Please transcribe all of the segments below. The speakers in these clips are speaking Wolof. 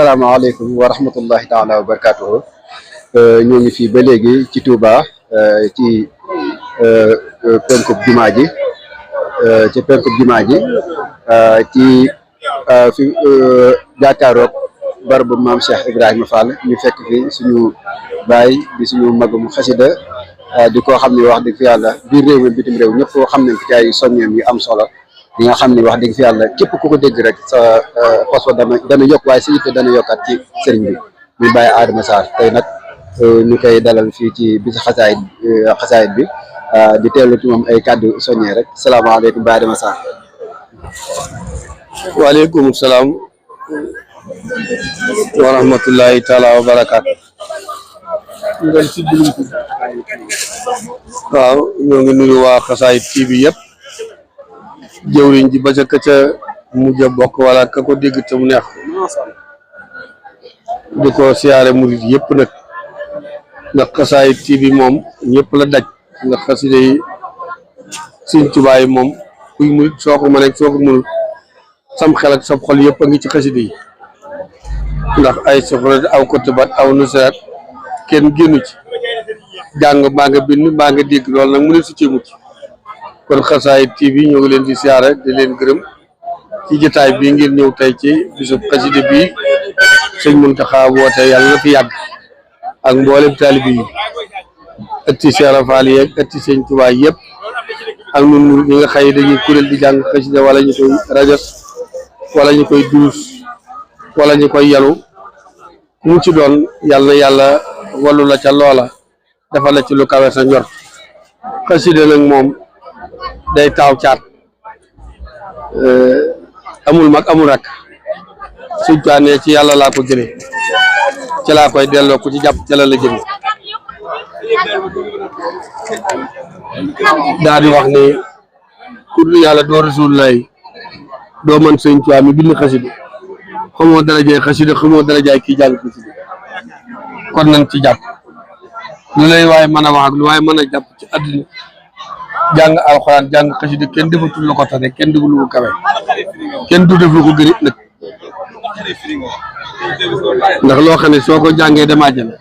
salaamaaleykum wa rahmatullahi taala wa barakaatuhu ñoo ngi fii ba léegi ci Touba ci penkub jumaa ji ci penkub jumaa ji ci fi jàkkaaroog barabu maam Cheikh Ibrahima Fall ñu fekk fi suñu baay di suñu magum xasida di ko xam ne wax dëgg fi yàlla biir réew mi bitim réew ñëpp xam nañ ci ay soññeem yu am solo li nga xam ne wax dëgg fi yàlla képp ku ko dégg rek sa poste dana yokk waaye sa yitte dana yokkaat ci sëriñ bi muy bàyyi Adama Sarr tey nag ñu koy dalal fii ci bisu xasaayit bi di teewlu ci moom ay kàddu soññee rek salaamaaleykum Baye Adama Sarr. waaleykum salaam wa rahmatullahi taala wa barakaatu. waaw ñoo ngi nuyu waa Xasaayid TV yëpp jëwriñ ji ba ca ka ca mujj a bokk wala ka ko dégg te mu neex di ko siyaare murid yëpp nag ndax Xasaayid TV moom ñëpp la daj ndax xasida yi Sëriñ Tuubaa yi moom kuy murid soo ko mënee soo ko mënul sam xel ak sab xol yëpp a ngi ci xasida yi ndax ay soxla aw kotubat aw nusrat kenn génnu ci jàng mbaa nga bind mbaa nga dégg loolu nag mu ne su ci mucc kon Xasaayid TV ñoo ngi leen di siyaare di leen gërëm ci jotaay bii ngeen ñëw tey ci bisub xasida bii sëñ Muntaxa woote yàlla na fi yàgg ak mboolem taalibe yi ëtti Cheikh Fall yeeg ëtti sëñ Tuubaa yëpp ak ñun ñi nga xëy dañuy kuréel di jàng xasida wala ñu koy rajas wala ñu koy duus wala ñu koy yalu ku mu ci doon yàlla na yàlla wallu la ca loola dafa la ci lu kawe sa njort xasida nag moom day taaw caat amul mag amul rak suñ ne ci yàlla laa ko jëlee ci laa koy delloo ku ci jàpp ca la la jëme daa di wax ni ku dul yàlla doo Rasulullah doo man sëñ Tuubaa mi bind xasida xamoo darajay xasida xamoo darajay kii jàng xasida kon nañ ci jàpp lu lay waaye mën a wax ak lu waaye mën a jàpp ci àdduna jàng alxuraan jàng xasida kenn defatul la ko tane kenn dugul lu ko kawe kenn du def lu ko gën nag ndax loo xam ne soo ko jàngee dem àjjana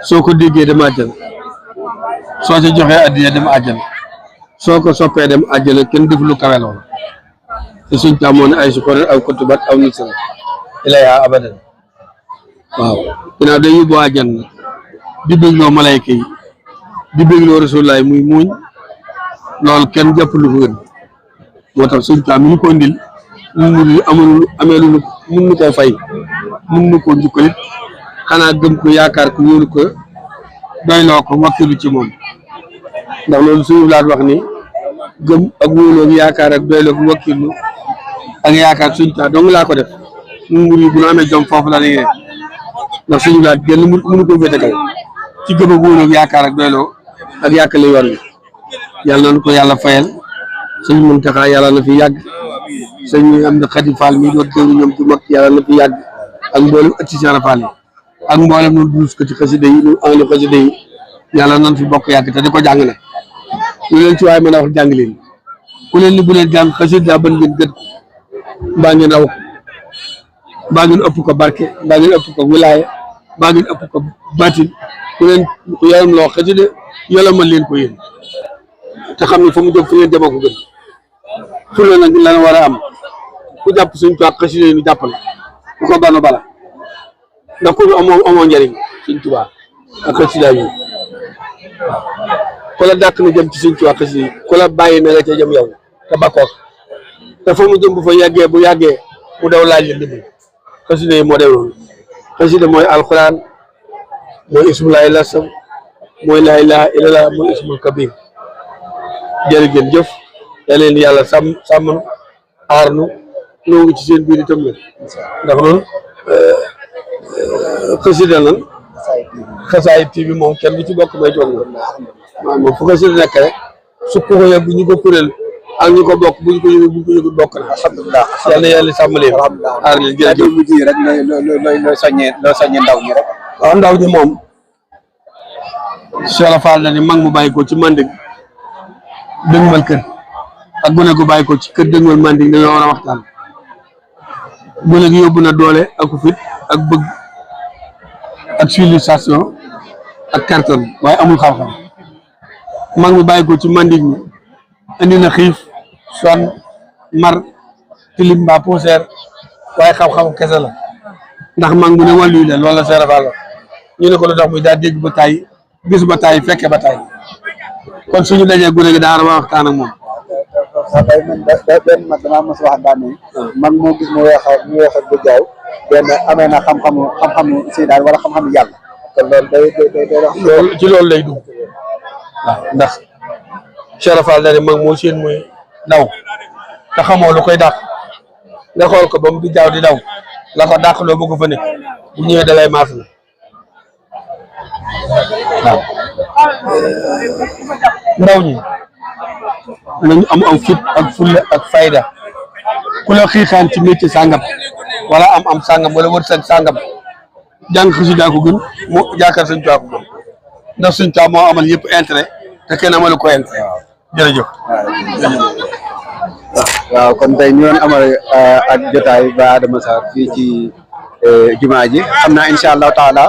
soo ko déggee dem àjjana soo ca joxee addiya dem àjjana soo ko soppee dem àjjana kenn def lu kawe loolu te suñ ko amoon ay sukoor aw kotubat aw nisra ilaya abadan waaw ginnaaw day yóbbu àjjana di bégloo malayka yi di bégloo Rasulullah muy muuñ loolu kenn jàpp lu ko gën moo tax suñ ko am ñu ko indil ñu amee lu mun nu koo fay mun nu koo njukkalit xanaa gëm ko yaakaar ko wóolu ko doyloo ko wakkilu ci moom ndax loolu suñu laat wax ni gëm ak wóoloo ak yaakaar ak doyloo ko wakkilu ak yaakaar suñ taa dong laa ko def mu mbir yi bu ñu amee jom foofu la ne ndax suñu laat genn mënu ko féetegal ci gëm ak wóoloo ak yaakaar ak doyloo ak yàkkale yoon wi yàlla nañu ko yàlla fayal sëñ Muntaxa yàlla na fi yàgg sëñ am na Xadi Fall mi doon jëw ñoom ci mag yàlla na fi yàgg ak mboolem ëtti Cheikh Fall yi ak mboolem noonu duus ko ci xasida yi ñu andi xasida yi yàlla nañ fi bokk yàgg te di ko jàng nag lu leen ci waaye mën a wax jàng leen ku leen ni bu leen jàng xasida ban ngeen gën ko mbaa ngeen raw ko mbaa ngeen ëpp ko barke mbaa ngeen ëpp ko wilaaya mbaa ngeen ëpp ko batin ku leen ku yaram loo xasida yolomal leen ko yéen te xam ne fa mu jóg fu ngeen demoo ko gën fu la nag lan war a am ku jàpp suñ tubaab xasida yi ñu jàppale ku ko bano bala ndax ku amoo njëriñ suñ tubaab ak xasida yi ku la dàq na jëm ci suñ tubaab xasida yi ku la bàyyi na nga ca jëm yow te bakkoor te fa mu jëm bu fa yàggee bu yàggee mu daw laaj leen dimbali xasida yi moo dem noonu xasida mooy alxuraan mooy ismulaay lasam mooy laa ilaaha illallah mooy ismul kabir jërë ngeen jëf yal leen yàlla sàmm nu aar nu noo ngi ci seen biir itam nag ndax noonu xasida nan Xasaayid TV moom kenn du ci bokk may toog na waaw moom fu xasida nekk rek su ko yëg bu ñu ko kuréel ak ñu ko bokk bu ñu ko yëgul bokk na alhamdulilah yal na yàlla sàmm leen aar leen jërëjëf mujj rek loo soññee ndaw ñi rek waaw ndaw ñi moom Cheikh Fall na ni mag mu bàyyi ko ci Manding dëgmal kër ak gone gu bàyyi ko ci kër dëgmal Manding dañoo war a waxtaan gone gi yóbbu na doole ak fit ak bëgg ak civilisation ak carton waaye amul xam-xam mag mi bàyyi ko ci mandig mi indi na xiif sonn mar tilim mbaa poussière waaye xam-xam kese la ndax mag mu ne wàllu la loolu la seerafal la ñu ne ko lu tax muy daa dégg ba taay gis ba taay fekke ba taay kon suñu dajee gune gi daa war a waxtaan ak moom. waaw kay man benn mag damaa mos wax daan ne man moo gis mu weex ak bu jaaw benn amee na xam-xamu si daal wala xam-xamu yàlla kon loolu day wax loolu ci loolu lay dugg waaw ndax seerafal da ne mag moo seen muy daw te xamoo lu koy dàq nga xool ko ba mu di jaaw di daw la ko dàq loo bëgg fa ne bu ñëwee da lay maas la waaw ndaw ñi nañu am fit ak fulla ak fayda ku la xiixaan ci métier sàngam wala am sàngam wala wërsëg sàngam jàng xasida ko gën mu jaakaar Sëñ Tuubaa ko gën ndax Sëñ Tuubaa moo amal yëpp intérêt te kenn amalu ko intérêt jërëjëf. waaw kon tey ñu doon amal ak jotaay ba Adama Sarr fii ci jumaa ji xam naa incha allahu taala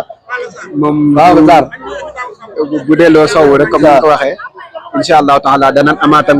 moom bu delloo sow rek comme ni ko waxee incha allahu taala danañ amaatam